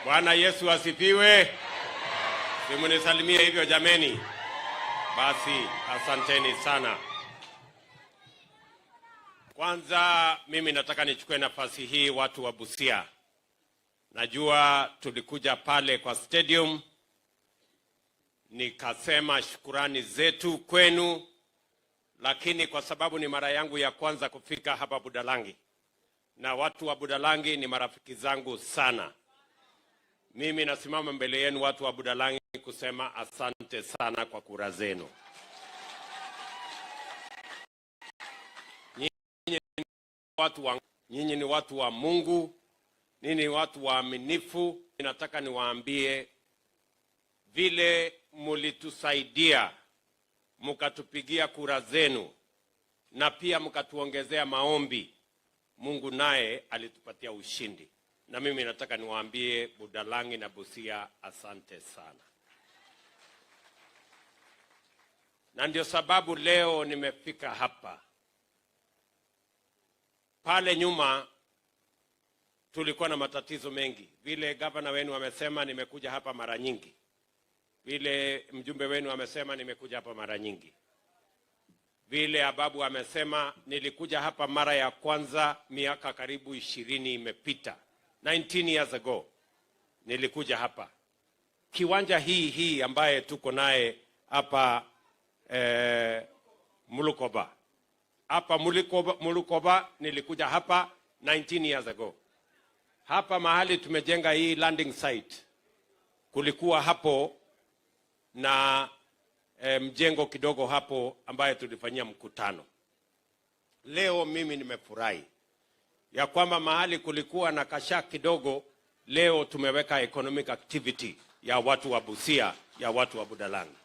Bwana Yesu asifiwe. Simunisalimie hivyo jameni. Basi asanteni sana. Kwanza mimi nataka nichukue nafasi hii, watu wa Busia. Najua tulikuja pale kwa stadium, nikasema shukurani zetu kwenu, lakini kwa sababu ni mara yangu ya kwanza kufika hapa Budalangi na watu wa Budalangi ni marafiki zangu sana, mimi nasimama mbele yenu watu wa Budalangi kusema asante sana kwa kura zenu. Nyinyi ni watu wa Mungu, nyinyi ni watu waaminifu. Nataka niwaambie vile mulitusaidia mukatupigia kura zenu na pia mkatuongezea maombi, Mungu naye alitupatia ushindi. Na mimi nataka niwaambie Budalangi na Busia, asante sana. Na ndio sababu leo nimefika hapa. Pale nyuma tulikuwa na matatizo mengi, vile gavana wenu amesema, nimekuja hapa mara nyingi. Vile mjumbe wenu amesema, nimekuja hapa mara nyingi. Vile Ababu amesema, nilikuja hapa mara ya kwanza miaka karibu 20 imepita, 19 years ago nilikuja hapa kiwanja hii hii ambaye tuko naye hapa Mulukoba hapa Mulukoba, nilikuja hapa 19 years ago. Hapa mahali tumejenga hii landing site, kulikuwa hapo na mjengo kidogo hapo ambaye tulifanyia mkutano. Leo mimi nimefurahi ya kwamba mahali kulikuwa na kasha kidogo, leo tumeweka economic activity ya watu wa Busia, ya watu wa Budalangi.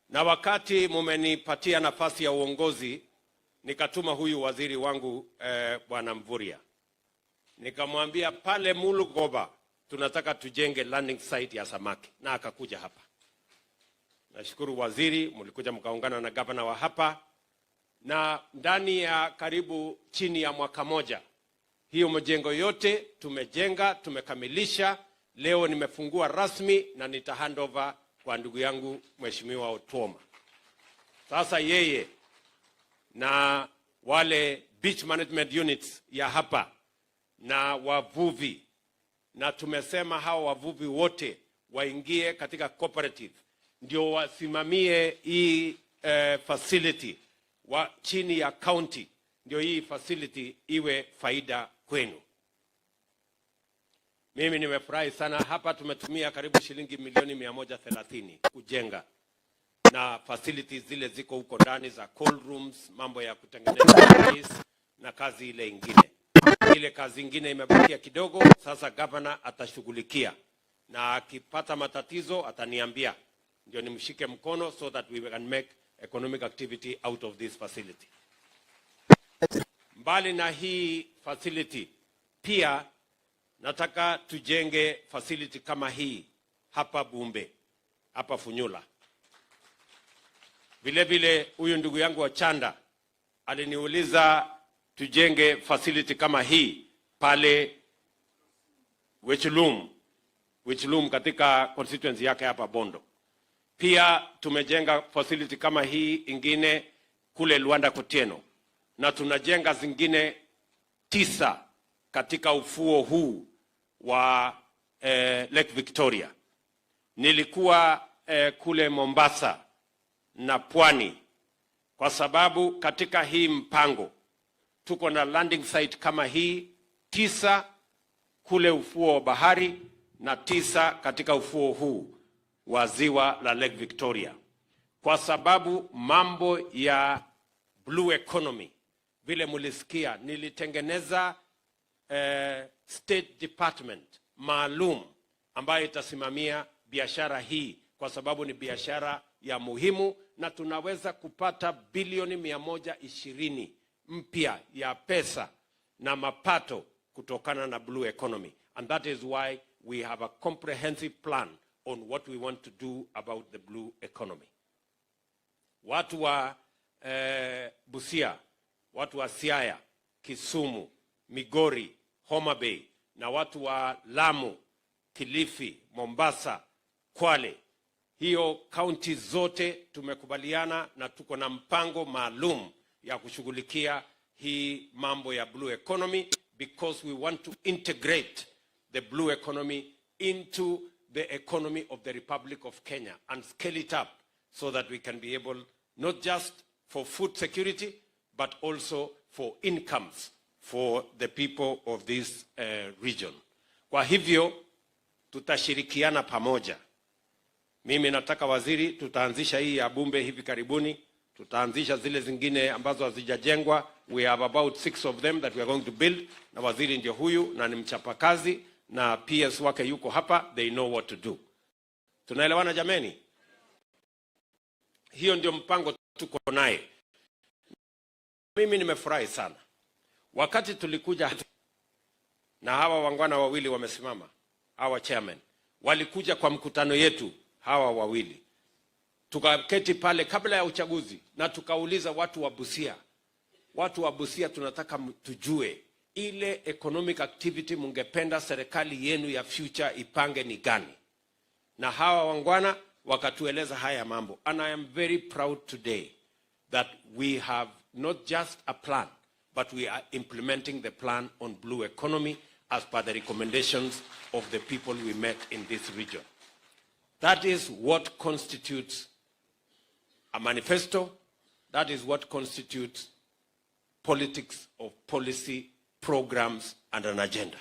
Na wakati mumenipatia nafasi ya uongozi, nikatuma huyu waziri wangu Bwana Mvurya, nikamwambia pale Mulugoba tunataka tujenge landing site ya samaki, na akakuja hapa. Nashukuru waziri, mlikuja mkaungana na gavana wa hapa, na ndani ya karibu chini ya mwaka moja hiyo majengo yote tumejenga, tumekamilisha. Leo nimefungua rasmi na nita hand over kwa ndugu yangu Mheshimiwa Otuoma. Sasa yeye na wale beach management units ya hapa na wavuvi, na tumesema hawa wavuvi wote waingie katika cooperative ndio wasimamie hii facility wa chini ya county, ndio hii facility iwe faida kwenu. Mimi nimefurahi sana hapa tumetumia karibu shilingi milioni 130 kujenga na facilities zile ziko huko ndani za cold rooms, mambo ya kutengeneza ice na kazi ile ingine. Ile kazi ingine imebakia kidogo, sasa governor atashughulikia na akipata matatizo ataniambia, ndio nimshike mkono so that we can make economic activity out of this facility. Mbali na hii facility, pia nataka tujenge facility kama hii hapa Bumbe, hapa Funyula. Vile vile huyu ndugu yangu wa Chanda aliniuliza tujenge facility kama hii pale Wechulum katika constituency yake hapa Bondo. Pia tumejenga facility kama hii ingine kule Luanda Kotieno, na tunajenga zingine 9 katika ufuo huu wa Lake Victoria. Nilikuwa kule Mombasa na Pwani kwa sababu katika hii mpango tuko na landing site kama hii 9 kule ufuo wa bahari na 9 katika ufuo huu wa ziwa la Lake Victoria, kwa sababu mambo ya blue economy, vile mulisikia, nilitengeneza State Department maalum ambayo itasimamia biashara hii, kwa sababu ni biashara ya muhimu na tunaweza kupata bilioni 120 mpya ya pesa na mapato kutokana na blue economy. And that is why we have a comprehensive plan on what we want to do about the blue economy. Watu wa Busia, watu wa Siaya, Kisumu, Migori, Homa Bay, na watu wa Lamu, Kilifi, Mombasa, Kwale, hiyo kaunti zote tumekubaliana na tuko na mpango maalum ya kushughulikia hii mambo ya blue economy, because we want to integrate the blue economy into the economy of the Republic of Kenya and scale it up so that we can be able, not just for food security, but also for incomes for the people of this region. Kwa hivyo tutashirikiana pamoja. Mimi nataka, waziri, tutaanzisha hii ya Bumbe hivi karibuni, tutaanzisha zile zingine ambazo hazijajengwa. We have about six of them that we are going to build, na waziri ndio huyu na ni mchapakazi na PS wake yuko hapa, they know what to do. Tunaelewana, jameni? Hiyo ndio mpango tuko naye. Mimi nimefurahi sana wakati tulikuja na hawa wangwana wawili wamesimama, hawa chairman walikuja kwa mkutano yetu, hawa wawili tukaketi pale kabla ya uchaguzi na tukauliza watu wa Busia, "Watu wa Busia, tunataka tujue ile economic activity mungependa serikali yenu ya future ipange ni gani?" Na hawa wangwana wakatueleza haya mambo, and I am very proud today that we have not just a plan, but we are implementing the plan on blue economy as per the recommendations of the people we met in this region. That is what constitutes a manifesto. That is what constitutes politics of policy, programs and an agenda.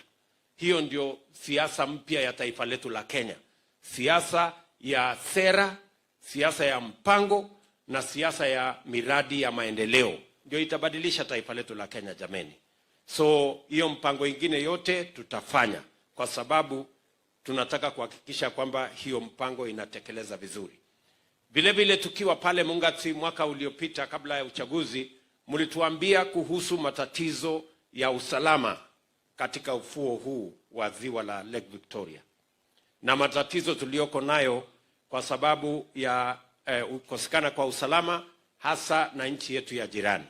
Hiyo ndio siasa mpya ya taifa letu la Kenya, siasa ya sera, siasa ya mpango na siasa ya miradi ya maendeleo ndio itabadilisha taifa letu la Kenya, jameni. So hiyo mpango ingine yote tutafanya kwa sababu tunataka kuhakikisha kwamba hiyo mpango inatekeleza vizuri. Vile vile, tukiwa pale Mungatsi mwaka uliopita kabla ya uchaguzi, mlituambia kuhusu matatizo ya usalama katika ufuo huu wa ziwa la Lake Victoria na matatizo tuliyoko nayo kwa sababu ya kukosekana kwa usalama, hasa na nchi yetu ya jirani.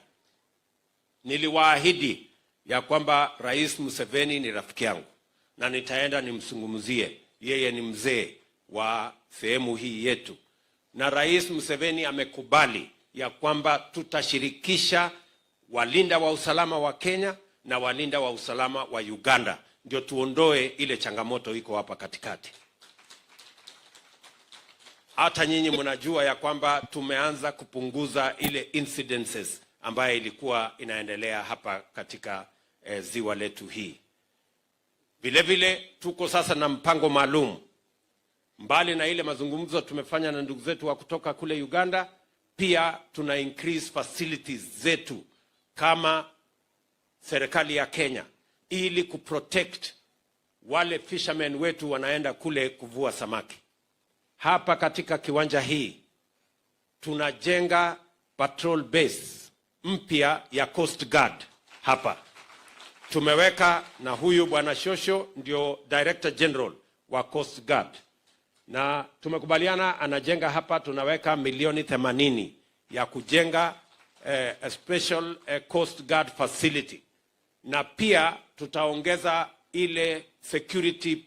Niliwaahidi ya kwamba Rais Museveni ni rafiki yangu na nitaenda nimzungumzie. Yeye ni mzee wa sehemu hii yetu, na Rais Museveni amekubali ya kwamba tutashirikisha walinda wa usalama wa Kenya na walinda wa usalama wa Uganda, ndio tuondoe ile changamoto iko hapa katikati. Hata nyinyi mnajua ya kwamba tumeanza kupunguza ile incidences ambayo ilikuwa inaendelea hapa katika ziwa letu hii. Vile vile tuko sasa na mpango maalum, mbali na ile mazungumzo tumefanya na ndugu zetu wa kutoka kule Uganda, pia tuna increase facilities zetu kama serikali ya Kenya ili kuprotect wale fishermen wetu wanaenda kule kuvua samaki. Hapa katika kiwanja hii tunajenga patrol base mpya ya Coast Guard hapa tumeweka, na huyu bwana Shosho ndio Director General wa Coast Guard, na tumekubaliana anajenga hapa, tunaweka milioni 80 ya kujenga a special Coast Guard facility, na pia tutaongeza ile security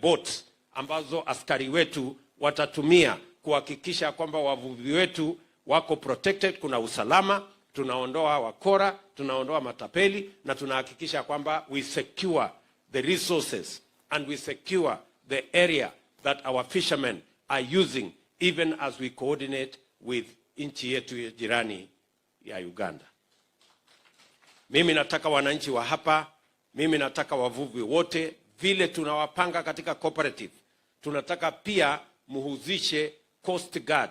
boats ambazo askari wetu watatumia kuhakikisha kwamba wavuvi wetu wako protected, kuna usalama, tunaondoa wakora, tunaondoa matapeli na tunahakikisha kwamba we secure the resources and we secure the area that our fishermen are using, even as we coordinate with nchi yetu ya jirani ya Uganda. Mimi nataka wananchi wa hapa, mimi nataka wavuvi wote, vile tunawapanga katika cooperative, tunataka pia muhusishe Coast Guard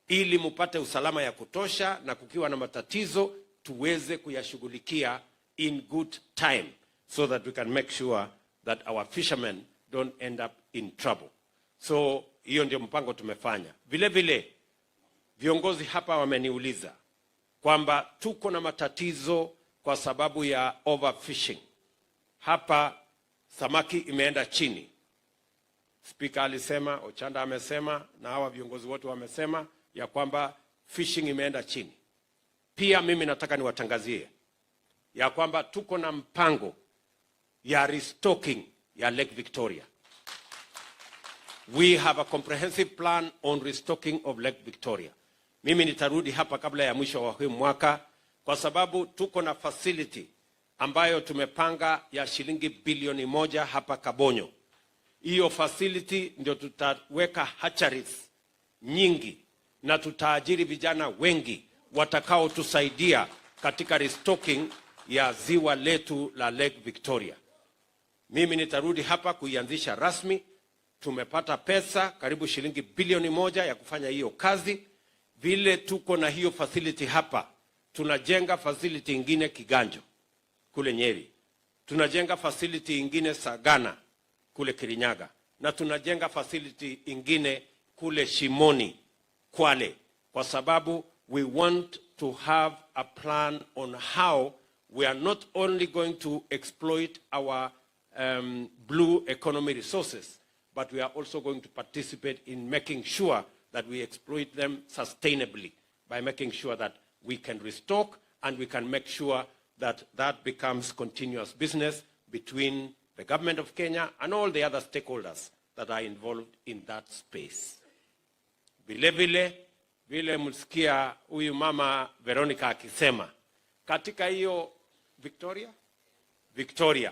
ili mupate usalama ya kutosha, na kukiwa na matatizo tuweze kuyashughulikia in good time so that we can make sure that our fishermen don't end up in trouble. So hiyo ndio mpango tumefanya. Vile vile, viongozi hapa wameniuliza kwamba tuko na matatizo kwa sababu ya overfishing. Hapa samaki imeenda chini. Spika alisema, Ochanda amesema, na hawa viongozi wote wamesema ya kwamba fishing imeenda chini. Pia mimi nataka niwatangazie ya kwamba tuko na mpango ya restocking ya Lake Victoria. We have a comprehensive plan on restocking of Lake Victoria. Mimi nitarudi hapa kabla ya mwisho wa huu mwaka kwa sababu tuko na facility ambayo tumepanga ya shilingi bilioni 1 hapa Kabonyo. Hiyo facility ndio tutaweka hatcheries nyingi na tutaajiri vijana wengi watakaotusaidia katika restocking ya ziwa letu la Lake Victoria. Mimi nitarudi hapa kuianzisha rasmi. Tumepata pesa karibu shilingi bilioni 1 ya kufanya hiyo kazi. Vile tuko na hiyo facility hapa, tunajenga facility ingine Kiganjo kule Nyeri, tunajenga facility ingine Sagana kule Kirinyaga, na tunajenga facility ingine kule Shimoni Kwale, kwa sababu we want to have a plan on how we are not only going to exploit our blue economy resources, but we are also going to participate in making sure that we exploit them sustainably by making sure that we can restock and we can make sure that that becomes continuous business between the government of Kenya and all the other stakeholders that are involved in that space. Vile vile vile mlisikia huyu mama Veronica akisema katika hiyo Victoria.